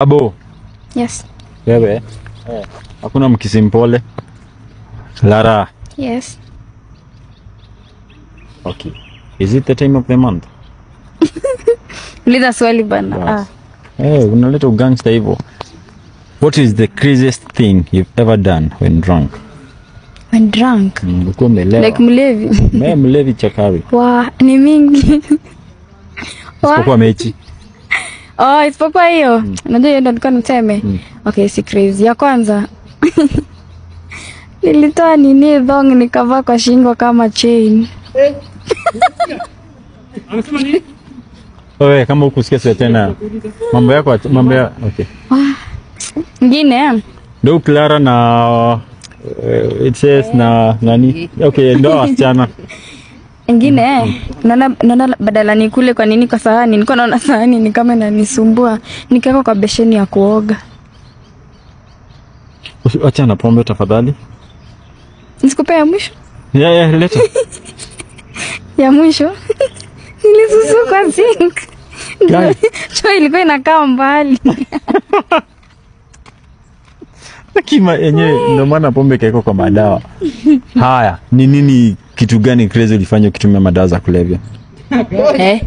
Abo. Yes. Wewe. Hakuna mkisimpole. Lara. Yes. Okay. Is it the time of the month? Uliza swali bana. Eh, unaleta ugangster hivyo. What is the craziest thing you've ever done when drunk? When drunk? Ulikuwa umelewa. Like mlevi. Mimi mlevi chakari. Wa, ni mingi. Isipokuwa mechi. Oh, isipokuwa hiyo. Unajua hiyo ndio nilikuwa niseme. Okay, si crazy. Ya kwanza. Nilitoa nini thong nikavaa kwa shingo kama chain. Amesema nini? Wewe kama hukusikia sasa tena mambo yako, mambo ya okay. Ngine. Ndio Clara na it says na nani? Okay, ndio wasichana. Ngine, naona badala nikule kwa nini kwa sahani, nilikuwa naona sahani ni kama inanisumbua, nikaweka kwa besheni ya kuoga. Acha na pombe tafadhali. Nisikupea ya mwisho? Yeah, leta. Ya mwisho? Nilisusu kwa sink. Choo ilikuwa inakaa mbali. Lakini yenyewe ndio maana pombe kaiko kwa madawa. Haya, ni nini kitu gani crazy ulifanya ukitumia madawa za kulevya? Okay.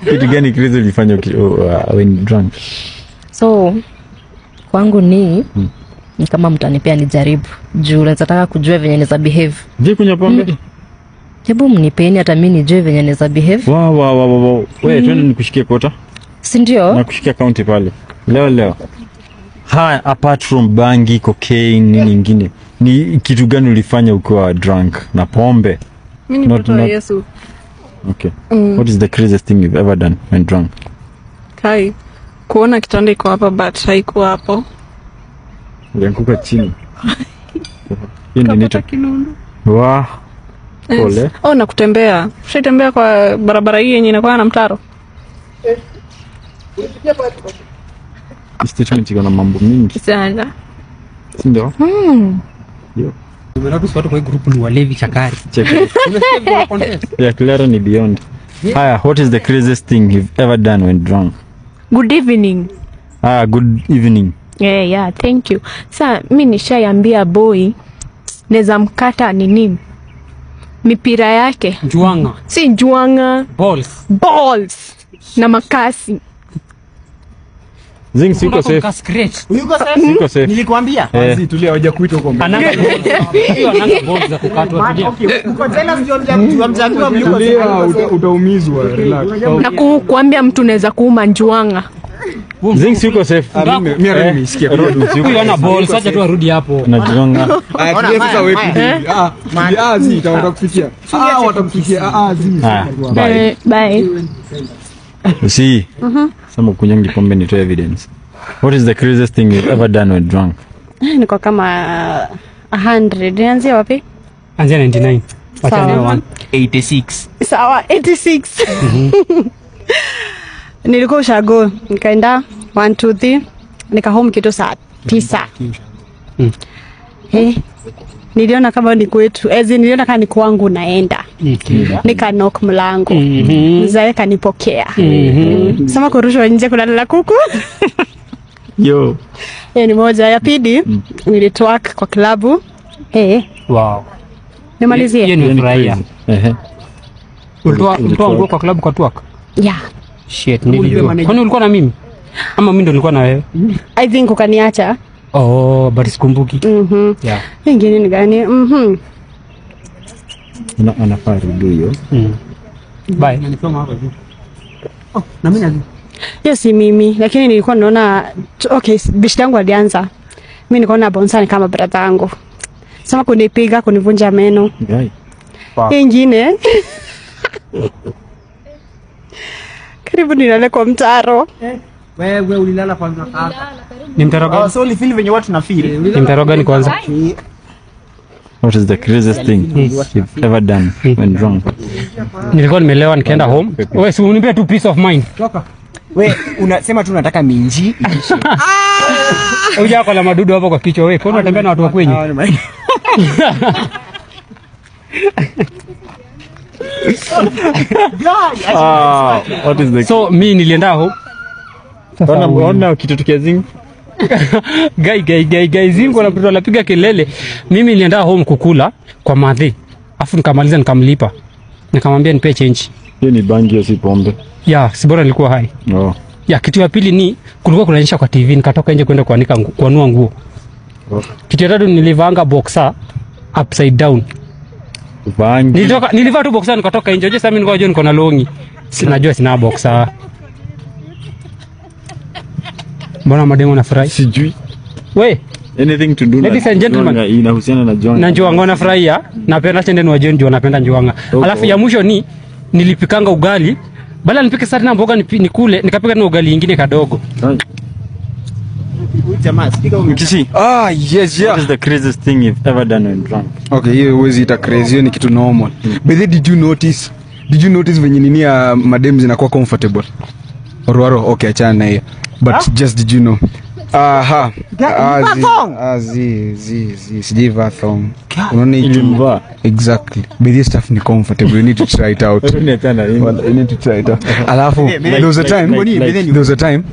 Kitu gani crazy ulifanya when drunk? So kwangu ni kama mtanipea nijaribu. Juu nataka kujua venye naweza behave. Je, kunywa pombe? Hebu mnipeni hata mimi nijue venye naweza behave. Wa. Wewe twende nikushikie kota. Si ndio? Na kushikia kaunti pale. Leo. Haya, apart from bangi, cocaine, nini nyingine, ni kitu gani ulifanya ukiwa drunk na pombe? Mimi ni mtoto wa Yesu. Okay. What is the craziest thing you've ever done when drunk? Kai, kuona kitanda iko hapa but haikuwa hapo. Ulianguka chini. Hii ni nini? Wa. Pole. Oh, na kutembea. Ushaitembea kwa barabara hii yenye inakuwa na mtaro? Statement iko na mambo mingi sana. Ndio. Ndio. Umeona watu kwa group ni walevi chakari. Yeah, Clara ni beyond. Haya, what is the craziest thing you've ever done when drunk? Good evening. Ah, good evening. Yeah, thank you. Sa mimi nishaiambia boy neza mkata nini? Mipira yake. Njuanga. Si njuanga. Balls. Balls. Na makasi. Zing siko safe. Yuko safe? Siko safe. Nilikwambia. Wazi tulia hoja kuita huko mbele. Ananga balls za kukatwa tulia. Okay, uko jealous ndio mjamjambiwa mko safe. Utaumizwa, relax. Na kuambia mtu unaweza kuuma njuanga. Zing siko safe. Mimi mimi nimesikia. Huyu ana balls, acha tu arudi hapo. Na njuanga. Tulia sasa wewe. Ah, zi watakufikia. Ah, watakufikia. Ah, zi. Bye. Bye. See. Sema kunyangi pombe ni to evidence. What is the craziest thing you've ever done when drunk? Niko kama 100. Nianzie wapi? Anzia 99. Wacha ni 1. 86. Sawa, 86. Nilikuwa ushago, nikaenda 1 2 3 nika home kitu saa 9. Niliona kama ni kwetu. Ezi niliona kama ni kwangu naenda. Nika knock mlango. Mzae kanipokea. Sema kurushwa nje kulala kuku. Yo. Ni moja ya pili. Nilitwerk kwa klabu. Wow. Nimalizie. Hiyo ni furahia. Ulitoa nguo kwa klabu kwa twerk? Yeah. Shit, nilijua. Kwani ulikuwa na mimi? Ama mimi ndo nilikuwa na wewe? I think ukaniacha. Oh, but sikumbuki. Yeah. Ingine ni gani? Anafaa rudu hiyo. Bye. Nanisoma hapa juu. Oh, na mimi nazi. Yes, mimi, lakini nilikuwa naona okay, bishi yangu alianza. Mimi nilikuwa na bonsa ni kama brother yangu. Sema kunipiga, kunivunja meno. Ingine. Karibu nilale kwa mtaro. Wewe ulilala kwanza hapa. Ni mtaro gani? So ulifeel venye watu na feel. Ni mtaro gani kwanza? What is the craziest thing you've ever done when drunk? Nilikuwa nimelewa nikaenda home. Wewe si unipe tu peace of mind. Toka. Wewe unasema tu unataka minji iishe. Uja kwa la madudu hapo kwa kichwa wewe. Kwa nini unatembea na watu wa kwenyu? What is the So mi nilienda ho. Ona kitu tukiazingu. Guy zingo na mtoto anapiga kelele. Mimi nilienda home kukula kwa madhi. Afu nikamaliza nikamlipa. Nikamwambia nipe change. Hiyo ni bangi au si pombe? Ya, si bora nilikuwa hai. Oh. Ya, kitu ya pili ni kulikuwa kunanyesha kwa TV, nikatoka nje kwenda kuanika kuanua nguo. Oh. Kitu ya tatu nilivanga boxer upside down. Bangi. Nilivaa tu boxer nikatoka nje. Unajua sasa mimi nilikuwa niko na longi. Sinajua sina boxer. Mbona mademo nafurahi? Sijui. We, anything to do. Ladies and gentlemen, inahusiana na John. Na njuanga nafurahia. Napenda chende ni wa John, juu napenda njuanga. Okay. Alafu ya mwisho ni nilipikanga ugali. Bala nipike sasa na mboga nikule, nikapika na ugali nyingine kadogo. Mkisi. Ah, yes, yeah. What is the craziest thing you've ever done when drunk? Okay, hiyo huwezi ita crazy, hiyo ni kitu normal. But then did you notice venye nini ya madem zinakuwa comfortable? Orwaro, okay, achana na hiyo. But just did you know? Aha. Sijivaa thong. Unaona ilimvaa. Exactly. But this stuff ni comfortable. You need to try it out. You need to try it out. Alafu there was a time.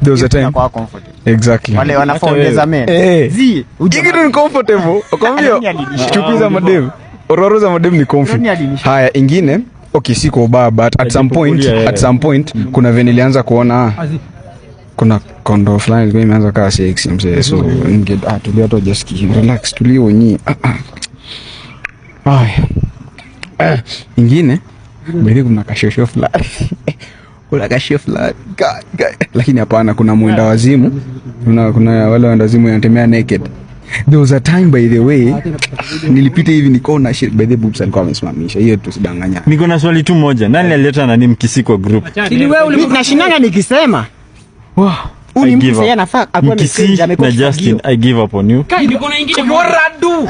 Exactly. Wale wanaongeza men. Zi, kitu ni comfortable. Ukwambia chupi za madem. Ororo za madem ni comfy. Haya ingine, okay, si kwa ubaya, but at some point kuna venye nilianza kuona kuna kondo fulani ilikuwa imeanza kaa sexy mzee, so ninge tulia hata just relax, tulia wenyewe. Haya ingine mbele kuna kashosho fulani. Kuna kashosho fulani lakini hapana, kuna mwenda wazimu, kuna wale wenda wazimu wanatembea naked. There was a time, by the way, nilipita hivi nikaona shit, by the boobs alikuwa amesimamisha. Hiyo tusidanganyane. Niko na swali tu moja. Nani alileta nani Mkisi kwa group? Si wewe ulinashindana nikisema. Wow. Uni mtu anafaa akuwe Mkisi na Justin, I give up on you. Niko na ingine moradu.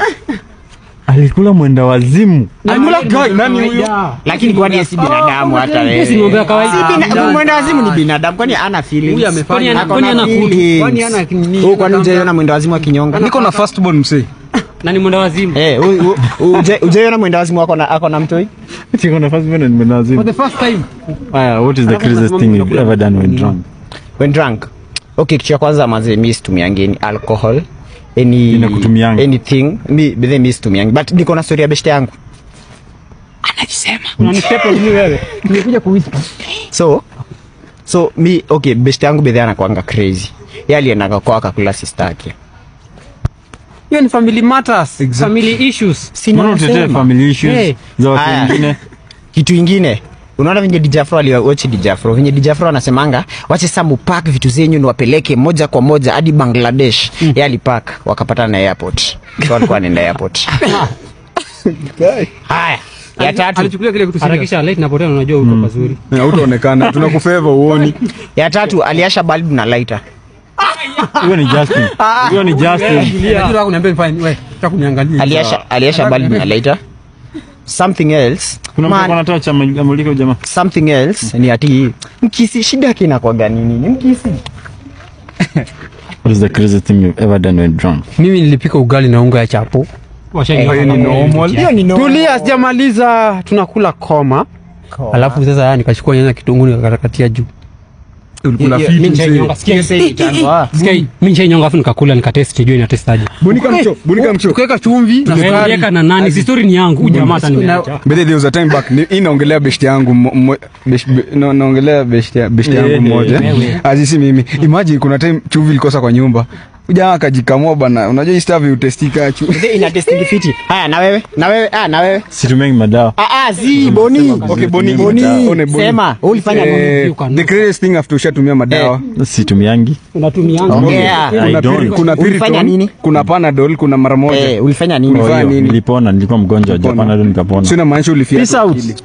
Alikula mwenda wazimu. Alikula guy nani huyo? Lakini kwani si binadamu hata wewe? Si ng'ombe kawaida. Mwenda wazimu ni binadamu, kwani ana feelings? Huyu amefanya kwani ana kutu? Kwani ana nini? Wewe kwani unaiona mwenda wazimu akinyonga? Niko na first born msee. Na ni mwenda wazimu. Eh, unaiona mwenda wazimu wako na ako na mtoi? Niko na first born na mwenda wazimu. For the first time. Aya, what is the craziest thing you've ever done when drunk? When drunk. Okay, kitu cha kwanza manze mimi situmiangi alcohol. Anything mi bethe mi situmiangi, but niko na story ya beshte yangu anajisema. Unanistepo mimi wewe. Nimekuja kuwhisper. So mi okay, beshte yangu bethe anakuanga crazy. Yeye alienda kwa akakula sister yake. Hiyo ni family matters, exactly. Family issues. Mbona utetee family issues za watu wengine? Kitu ingine, unaona venye DJ Afro aliwatch DJ Afro, venye DJ Afro anasemanga wache sasa mupack vitu zenyu niwapeleke moja kwa moja hadi Bangladesh. Yeye alipack wakapatana na airport. So alikuwa anaenda airport. Haya, ya tatu alichukulia kile kitu harakisha light na potea, unajua uko pazuri. Na utaonekana tunakufavor uone. Ya tatu aliasha bulb na lighter. Huyo ni Justin. Huyo ni Justin. Unataka kuniambia nifanye wewe, unataka kuniangalia. Aliasha bulb na lighter. Something else. Kuna mtu anatoa cha muliko jamaa. Something else ni ati Mkisi shida yake inakuwa nini? Ni Mkisi. What is the craziest thing you've ever done when drunk? Mimi nilipika ugali na unga ya chapo. Hiyo ni normal. Hiyo ni normal. Tulia, sijamaliza, tunakula koma. Alafu sasa nikachukua nyanya kitunguu nikakatakatia juu. Ulikula fiti mzee. Sikia, mimi nishainyonga afu nikakula nikatest juu ina test aje. Bunika mcho. Ukaweka chumvi na sukari na nani, si story ni yangu jamaa hata nimeacha. But there was a time back ni naongelea best yangu naongelea best yangu mmoja. Azisi mimi. Imagine kuna time chumvi ilikosa kwa nyumba. Jamaa akajikamua bana. Unajua hii stuff utestika chu. Ina testing fiti. Haya na wewe? Na wewe? Na wewe? Situmengi madawa. Zi Boni. Okay, Boni. Sema, ulifanya nini? The greatest thing after ushatumia madawa. Situmiangi. Unatumiangi. Kuna Piriton, kuna Panadol, kuna mara moja. Ulifanya nini? Nilipona, nilikuwa mgonjwa, Panadol nikapona. Sio maanisha ulifia. Peace out.